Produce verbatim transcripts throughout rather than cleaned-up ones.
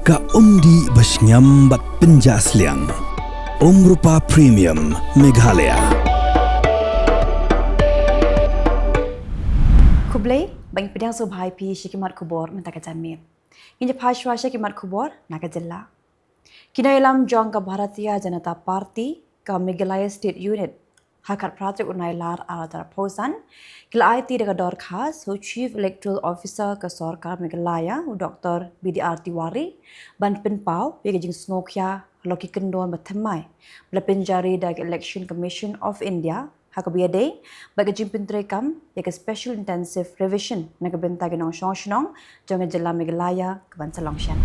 Ka umdih ba shngiam bad pynjah sliang. Umrupa Premium Meghalaya. Khublei, ba ngi pdiang sngewbha ïa phi sha ki mat khubor mynta ka janmiet. Ngin ïa phai shuwa sha ki mat khubor na ka jylla. Ki nongïalam jong ka Bharatiya Janata Party, ka Meghalaya State Unit, ha ka khatphra tarik u Nailar arhajar arphew san, ki la aiti da ka dorkhas ha u Chief Electoral Officer ka sorkar Meghalaya, u Doctor B D R Tiwari, ban pynpaw ïa ka jingsngewkhia halor ki kyndon ba thymmai ba la pynjari da ka Election Commission of India, ha kaba ïadei bad ka jingpyntreikam ïa ka Special Intensive Revision na ka bynta ki nongshong shnong jong ka jylla Meghalaya kaban sa long shen.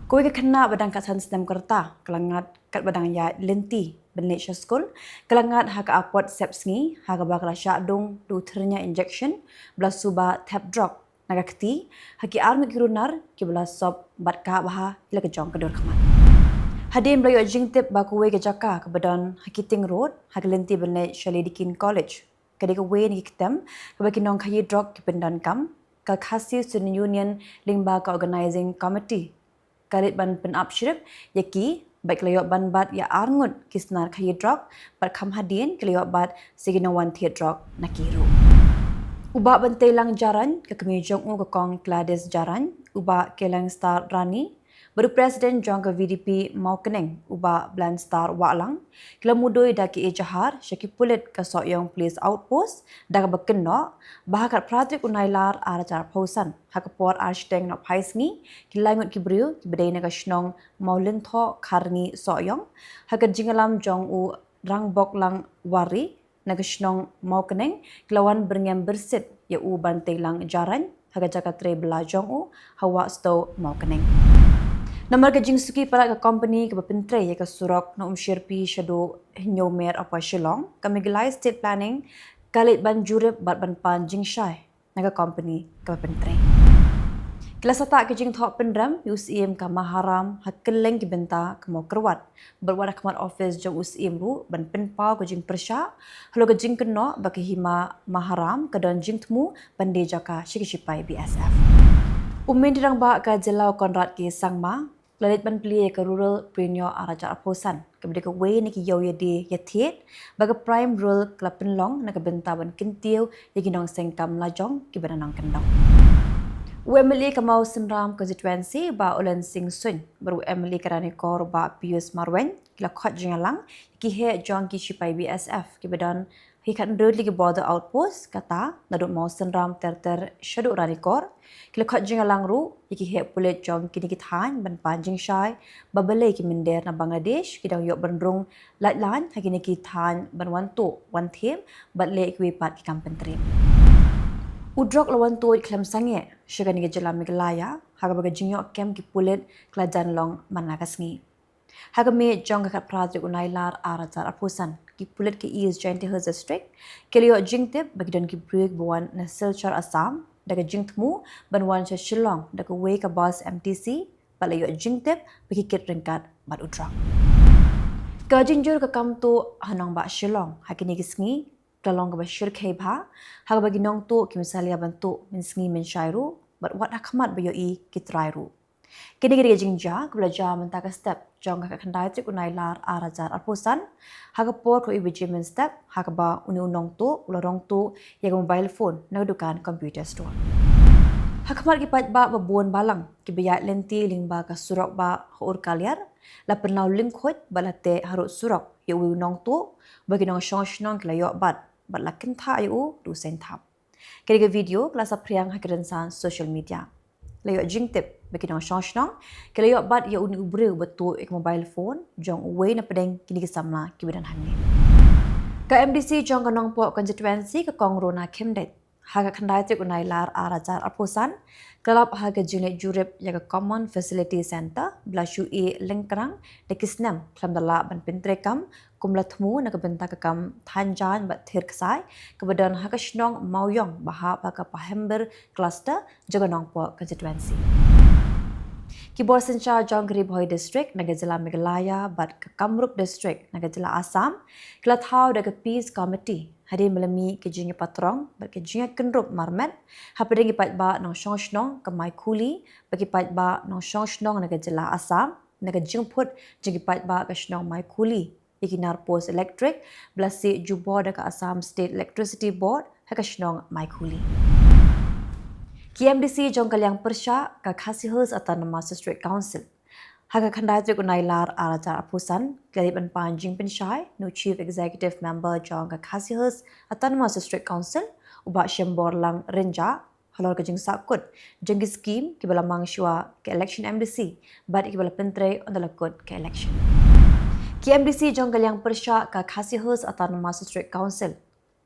Kawei ka khynnah ba dang kat san snem ka rta ka la ngat katba dang ïaid lynti ban leit sha skul, ka la ngat ha ka apot sepsngi ha kaba ka la shah dung da u thyrnia injection ba la suba thep drok na ka kti ha ki arngut ki runar kiba la sop bad kah bha ïa la ka jong ka dur khmat. Hadien ba la ïoh jingtip ba kawei ka jaka kaba don ha Keating Road, ha ka lynti ban leit sha Lady Keane College, ka dei kawei na ki ktem kaba ki nongkhaïi drok ki pyndonkam, ka Khasi Student Union lyngba ka Organising Committee ka leit ban pynap shrip ïa ki bad ki la ïoh ban bat ïa arngut ki snar khaïi drok bad kham hadien ki la ïoh bat sa ki nongwan thied drok na ki ruh. U Bah Banteilang Jarain, ka kmie jong u ka Kong Gladys Jarain, u Bah Keleng Star Rani bad u President jong ka V D P Mawkneng, u Bah Blanstar Wahlang, ki la mudui da ki ejahar sha ki pulit ka Sohiong Police Outpost da kaba kynnoh ba ha ka khatphra tarik u Nailar arhajar arphew san, ha ka por ar shiteng nohphaisngi, ki lai ngut ki briew kiba dei na ka shnong Mawlynthoh Kharngi Sohiong, ha ka jingïalam jong u Rangboklang Wari na ka shnong Mawkneng, ki la wan byrngem byrsit ïa u Banteilang Jarain ha ka jaka trei bylla jong u ha Wahstow Mawkneng. Namar ka jingsuki palat ka kompani kaba pyntrei ïa ka surok na Umshyrpi shaduh Hynñiewmer Upper Shillong, ka Meghalaya State Planning ka leit ban jurip bad ban pan jingshai na ka kompani kaba pyntrei. Ki la sah tah ki jingthoh pynrem ïa u Syiem ka Maharam ha kylleng ki bynta ka Mawkyrwat bad wat ha khmat ophis jong u Syiem ruh ban pynpaw ka jingpyrshah halor ka jingkynnoh ba ka hima Maharam ka don jingthmu ban die jaka sha ki shipai B S F. U Myntri Rangbah ka jylla u Conrad K Sangma, la leit ban plie ïa ka Rural Preneur arhajar arphew san, kaba dei kawei na ki ïew ïadie ïathied ba ka PRIME Rural ka la pynlong na ka bynta ban kyntiew ïa ki nongseng kam lajong kiba na nongkyndong. U MLA ka Mawsynram Constituency, Bah Ulen Singh Suin, bad u MLA ka Ranikor, Bah Pius Marwein, ki la khot jingïalang ïa ki heh jong ki shipai B S F kiba don ha ki khathynriew tylli ki border outpost, kata naduh Mawsynram ter ter shaduh Ranikor. Ki la khot jingïalang ruh ïa ki heh pulit jong kine ki thaiñ ban pan jingshai ba balei ki mynder na Bangladesh ki dang ïoh ban rung lait laiñ ha kine ki thaiñ ban wan tuh wan them bad leh kiwei pat ki kam pyntriem. U drok la wan tuid khlem sangeh sha kane ka jylla Meghalaya, ha kaba ka jingïoh kem ki pulit ka la jan long man la ka sngi. Ha ka miet jong ka khatphra tarik u Nailar arhajar arphew san, ki pulit ka East Jaintia Hills District ki la ïoh jingtip ba ki don ki briew ba wan na Silchar, Assam da ka jingthmu ban wan sha Shillong da kawei ka bus M T C bad la ïoh jingtip ba ki kit ryngkat bad u drok. Ka jingjur ka kam tuh ha nongbah Shillong ha kine ki sngi ka la long kaba shyrkhei bha, ha kaba ki nongtuh kim salia ban tuh mynsngi mynshai ruh bad wat ha khmat ba ïohi ki trai ruh. Kine ki dei ki jingjia kiba la jia mynta ka step jong ka khatkhyndai tarik u Nailar arhajar arphew san, ha ka por khatwei baje mynstep, ha kaba une u nongtuh u la rong tuh ïa ka mobile phone na ka dukan computer store. Ha khmat ki paidbah ba bun balang kiba ïaid lynti lyngba ka surok bah ha Urkaliar, la pynlaw lyngkhuid bad la teh harud surok ïa uwei u nongtuh, ba ki nongshong shnong ki la ïoh bat bad la kynthah ïa u da u seiñ thap. Kane ka video ka la saphriang ha ki rynsan social media. La ïoh jingtip ba ki nongshong shnong ki la ïoh bat ïa une u briew ba tuh ïa ka mobile phone jong uwei na pdeng kine ki samla kiba don hangne. Ka M D C jong ka Nongpoh constituency, ka Kong Rona Khymdeit, ha ka khatkhyndai tarik u Nailar arhajar arphew san, ka la lap ha ka jingleit jurip ïa ka Common Facility Centre ba la shu ïeh lyngkrang da ki snem khlem da lah ban pyntreikam kum la thmu na ka bynta ka kam thaiñ jaiñ bad thir ksai kaba don ha ka shnong Mawïong ba hap ha ka Pahembir cluster jong ka Nongpoh constituency. Ki bor synshar jong ka Ri Bhoi District na ka jylla Meghalaya bad ka Kamrup District na ka jylla Assam ki la thaw da ka Peace Committee Hadien ba la mih ka jingïapatrong bad ka jingïakynrup marmet hapdeng ki paidbah nongshong shnong ka Maikhuli bad ki paidbah nongshong shnong na ka jylla Assam, na ka jingput jong ki paidbah ka shnong Maikhuli ïa ki nar post elektrik ba la sieh jubor da ka Assam State Electricity Board ha ka shnong Maikhuli. Ki M D C jong ka liang pyrshah ka Khasi Hills Autonomous District Council ha ka khyndai tarik u Nailar ar hajar arphew san ki la leit ban pan jingpynshai na u Chief Executive Member jong ka Khasi Hills Autonomous District Council, u Bah Shemborlang Rynjah, halor ka jingsahkut jong ki skim kiba la mang shuwa ka election M D C bad kiba la pyntrei ynda la kut ka election. Ki M D C jong ka liang pyrshah ka Khasi Hills Autonomous District Council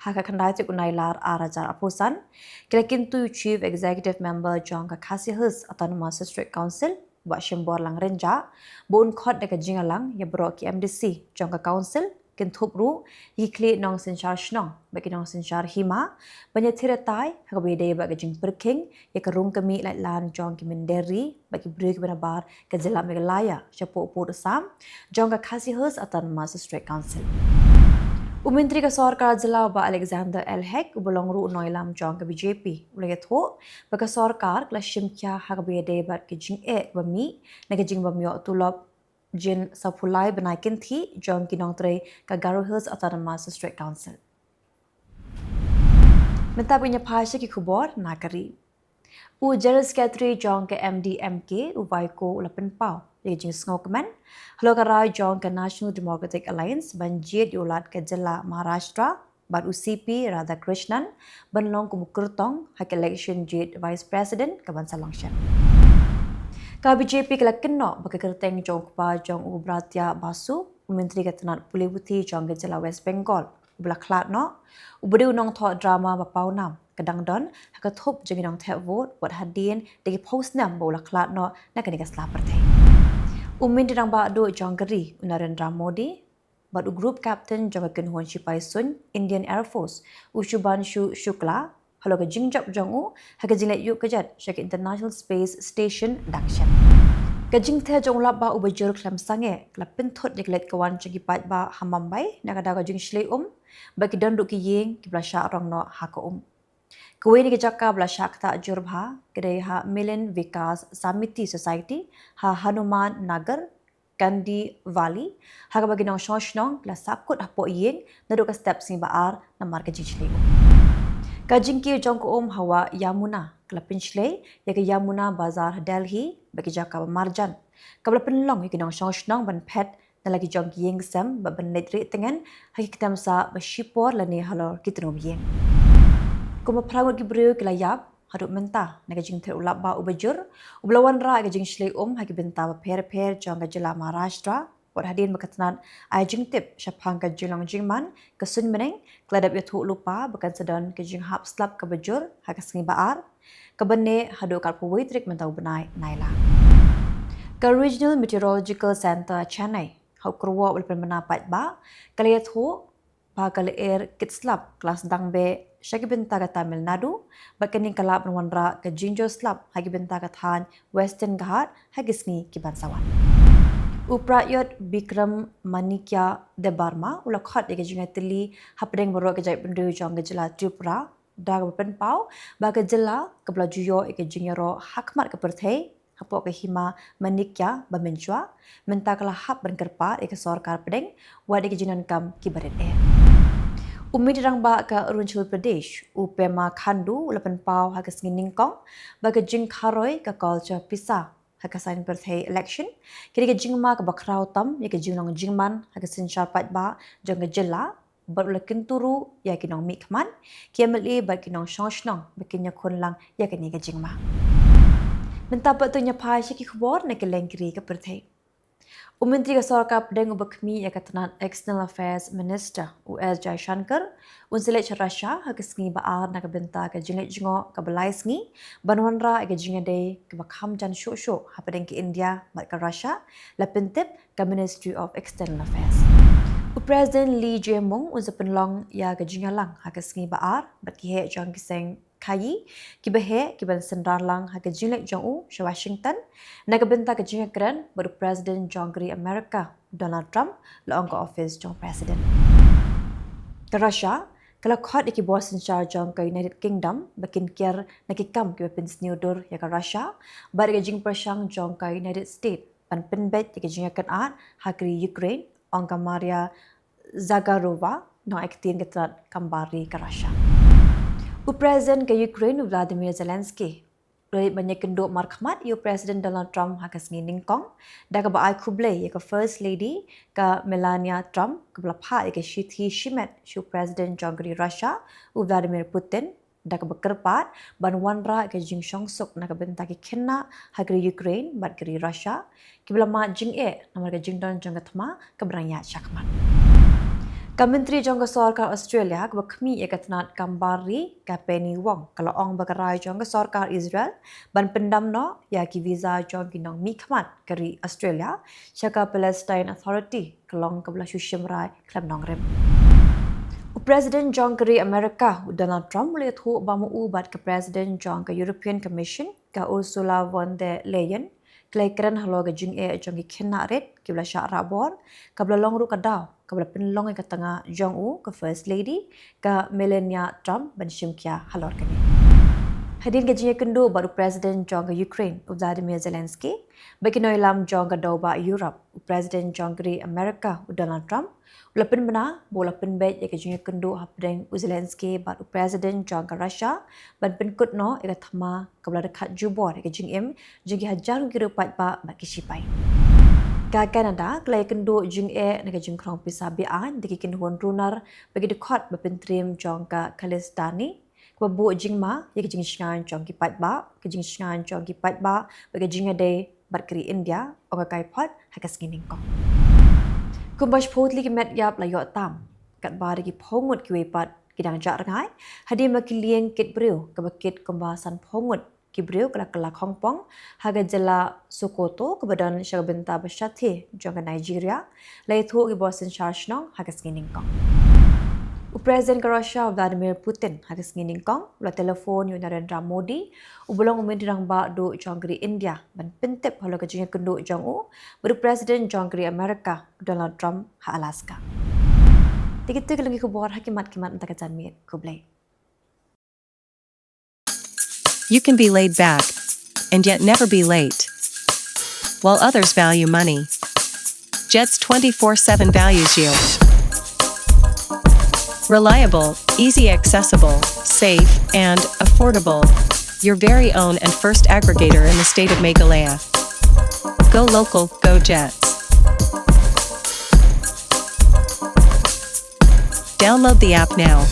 ha ka khyndai tarik u Nailar ar hajar arphew san ki la kyntu u Chief Executive Member jong ka Khasi Hills Autonomous District Council, Bah Shemborlang Rynjah, ba un khot da ka jingïalang ïa baroh ki M D C jong ka council, kynthup ruh ïa ki khlieh nongsynshar shnong bad ki nongsynshar hima ban ïathir ïatai ha kaba ïadei bad ka jingpyrkhing ïa ka rung ka mih laitlan jong ki mynder ri bad ki briew kiba nabar ka jylla Meghalaya shapoh u pud u sam jong ka Khasi Hills Autonomous District Council. U Myntri ka Sorkar Jylla u Bah Alexander L Hek, uba long ruh u nongïalam jong ka B J P, u la ïathuh ba ka sorkar ka la shim khia ha kaba ïadei bad ka jingeh kaba mih na ka jingbym ïoh tulop jin sawphew lai bnai kynthih jong ki nongtrei ka Garo Hills Autonomous District Council. Mynta ban ïa phai sha ki khubor na ka ri. U General Secretary jong ka M D M K, u Vaiko, u la pynpaw ïa ka jingsngewkmen halor ka rai jong ka National Democratic Alliance ban jied ïa u Lat ka jylla Maharashtra bad u C P Radhakrishnan ban long kum u kyrtong ha ka election jied Vice President kaban sa long shen. Ka B J P ka la kynnoh ba ka kyrteng jong u kpa jong u Bharatiya Basu, u Myntri ka tnat pule puthi jong ka jylla West Bengal, uba la khlad noh, uba dei u nongthoh drama ba pawnam, ka dang don ha ka thup jong ki nongthep vote wat hadien da ki phew snem ba u la khlad noh na kane ka sla pyrthei. U Myntri Rangbah Duh jong ka ri, u Narendra Modi, bad u Group Captain jong ka kynhun shipai suiñ Indian Air Force, u Shubhanshu Shukla, halor ka jingjop jong u ha ka jingleit ïuh kjat sha ka International Space Station dang shen. Ka jingther jong u Lapbah uba jur khlem sangeh ka la pynthut ïa ka leit ka wan jong ki paidbah ha Mumbai na ka daw ka jingshlei um bad ki don ruh ki ïing kiba la shah rong noh ha ka um. Kawei na ki jaka ba la shah ktah jur bha ka dei ha Milan Vikas Samiti Society ha Hanuman Nagar, Kandivali, ha kaba ki nongshong shnong ki la sahkut hapoh ïing naduh ka step sngi ba ar namar ka jingshlei um. Ka jingkiew jong ka um ha wah Yamuna ka la pynshlei ïa ka Yamuna Bazar ha Delhi bad ki jaka ba marjan, kaba la pynlong ïa ki nongshong shnong ban phet na la ki jong ki ïing sem bad ban leit rieh tngen ha ki ktem sah ba shipor lane halor ki tnum ïing. Kumba phra ngut ki briew ki la ïap haduh mynta na ka jingther u Lapbah uba jur, uba la wanrah ïa ka jingshlei um ha ki bynta bapher bapher jong ka jylla Maharashtra, wat hadien ba ka tnat ai jingtip shaphang ka jinglong jingman ka suiñ bneng ka la dep ïathuh lypa ba kan sa don ka jinghap slap kaba jur ha ka sngi ba ar, kaba neh haduh ka arphew wei tarik mynta u bnai Nailar. Ka Regional Meteorological Centre Chennai, ha u kyrwoh ba la pynbna paidbah, ka la ïathuh ba ka lyer kit slap ka la sdang beh sha ki bynta ka Tamil Nadu bad kane ka lah ban wanrah ka jingjur slap ha ki bynta ka thaiñ Western Ghat ha ki sngi kiban sa wan. U Prayut Bikram Manikya Debbarma u la khot ïa ka jingïatylli hapdeng baroh ki jaitbynriew jong ka jylla Tripura da kaba pynpaw ba ka jylla kaba la ju ïoh ïa ka jingïaroh ha khmat ka pyrthei hapoh ka hima Manikya ba mynshuwa, mynta ka la hap ban kyrpad ïa ka sorkar pdeng wat ïa ka jingdonkam kiba rit eh. U Myntri Rangbah ka Arunachal Pradesh, u Pema Khandu, u la pynpaw ha ka sngi nyngkong ba ka jingkharoi ka culture pisa ha ka saiñ pyrthei election ka dei ka jingma kaba khraw tam ïa ka jinglong jingman ha ka synshar paidbah jong ka jylla, bad u la kyntu ruh ïa ki nongmihkhmat, ki M L A bad ki nongshong shnong ba kin ïakhun lang ïa kane ka jingma. Mynta pat to ngin ïa phai sha ki khubor na kylleng ki ri ka pyrthei. U Myntri ka Sorkar Pdeng uba khmih ïa ka tnat External Affairs Minister, u S Jaishankar, un sa leit sha Russia ha ka sngi ba ar na ka bynta ka jingleit jngoh kaba lai sngi ban wanrah ïa ka jingïadei kaba kham jan shuh shuh hapdeng ka India bad ka Russia, la pyntip ka Ministry of External Affairs. U President Lee Jae-myung un sa pynlong ïa ka jingïalang ha ka sngi ba ar bad ki heh jong ki seng khaïi kiba heh kiban synran lang ha ka jingleit jong u sha Washington na ka bynta ka jingïakren bad u President jong ka ri America, Donald Trump, la ong ka office jong u President. Ka Russia Ka la khot ïa ki bor synshar jong ka United Kingdom ba kin kiar na ki kam kiba pynsniew dur ïa ka Russia bad ïa ka jingpyrshang jong ka United States ban pynbeit ïa ka jingïakynad ha ka ri Ukraine, ong ka Maria Zakharova, nongïaktien ka tnat kam bar ri ka Russia. U President ka Ukraine u Vladimir Zelensky u la leit ban ïakynduh markhmat ïa u President Donald Trump ha ka sngi nyngkong, da kaba ai khublei ïa ka First Lady ka Melania Trump kaba la phah ïa ka shithi shimet sha u President jong ka ri Russia, u Vladimir Putin, da kaba kyrpad ban wanrah ïa ka jingshongsuk na ka bynta ki khynnah ha ka ri Ukraine bad ka ri Russia kiba la mad jingeh namar ka jingdon jong ka thma kaba dang ïaid shakhmat. Ka Myntri jong ka Sorkar Australia kaba khmih ïa ka tnat kam bar ri ka Penny Wong ka la ong ba ka rai jong ka Sorkar Israel ban pyndam noh ïa ki visa jong ki nongmihkhmat ka ri Australia sha ka Palestine Authority ka long kaba la shu shim rai khlem nongrim. U President jong ka ri America u Donald Trump u la ïathuh ba ma u bad ka President jong ka European Commission ka Ursula von der Leyen ki la ïakren halor ka jingeh jong ki khynnah rit kiba la shah rah bor, kaba la long ruh ka daw kaba la pynlong ïa ka tnga jong u ka First Lady ka Melania Trump ban shim khia halor kane. Hadien ka jingïakynduh bad u President jong ka Ukraine u Vladimir Zelensky bad ki nongïalam jong ka dewbah Europe, u President jong ka ri America u Donald Trump u la pynbna ba u la pynbeit ïa ka jingïakynduh hapdeng u Zelensky bad u President jong ka Russia ban pynkut noh ïa ka thma kaba la dkhat jubor ïa ka jingim jong ki hajar ngut ki riew paidbah bad ki shipai. Ka Canada ka la ïakynduh jingeh na ka jingkhrong pisa be-aiñ da ki kynhun runar bad ki dkhot ba pyntriem jong ka Khalistani, kaba buh jingma ïa ka jingshngaiñ jong ki paidbah, ka jingshngaiñ jong ki paidbah bad ka jingïadei bad ka ri India, ong ka Kai Phot ha ka sngi nyngkong. Kumba shiphew tylli ki met ïap la ïoh tam, katba da ki phew ngut kiwei pat ki dang jah rngai hadien ba ki lieng kit briew kaba kit kumba sanphew ngut ki briew ka la kylla khongpong ha ka jylla Sokoto kaba don sha ka bynta ba shathie jong ka Nigeria, la ïathuh ki bor synshar shnong ha ka sngi nyngkong. U President ka Russia u Vladimir Putin ha ka sngi nyngkong u la telephone ïa u Narendra Modi uba long u Myntri Rangbah Duh jong ka ri India ban pyntip halor ka jingïakynduh jong u bad u President jong ka ri America u Donald Trump ha Alaska. Te kita ki long ki khubor ha ki mat ki mat mynta ka janmiet. Khublei. You can be laid back and yet never be late. While others value money, Jets twenty-four seven values you. Reliable, easy accessible, safe, and affordable. Your very own and first aggregator in the state of Meghalaya. Go local, go Jets. Download the app now.